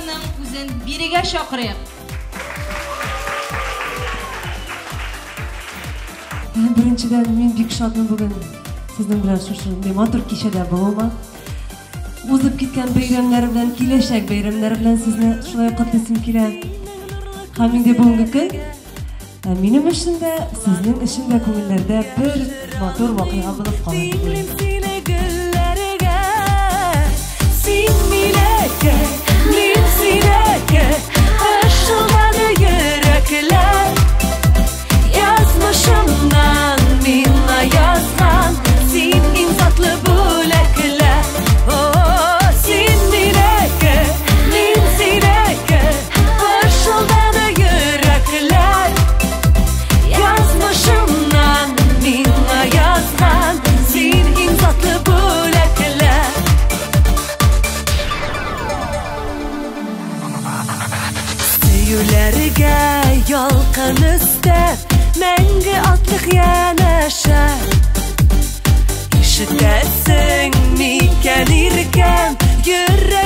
Галиеваның үзен бирегә чакырыйк. Беренчедән, мин бик шатмын бүген сезнең белән шушындый матур кичәдә булуыма. Узып киткән бәйрәмнәр белән, киләчәк бәйрәмнәр белән сезне шулай котлыйсым килә. Һәм инде бүгенге көн минем өчен дә, сезнең өчен дә күңелләрдә бер матур вакыйга булып калыр дип уйлыйм. Син минеке, мин синеке, пышылдады йөрәкләр. Язмышымнан миңа язган, син иң затлы бүләкләр. О, син минеке, мин синеке, пышылдады йөрәкләр. Язмышымнан миңа язган, син иң затлы бүләкләр. Сөюләргә ялкын өстәп, мәңге атлык янәшә. Ишетәсең микән, иркәм, йөрәгем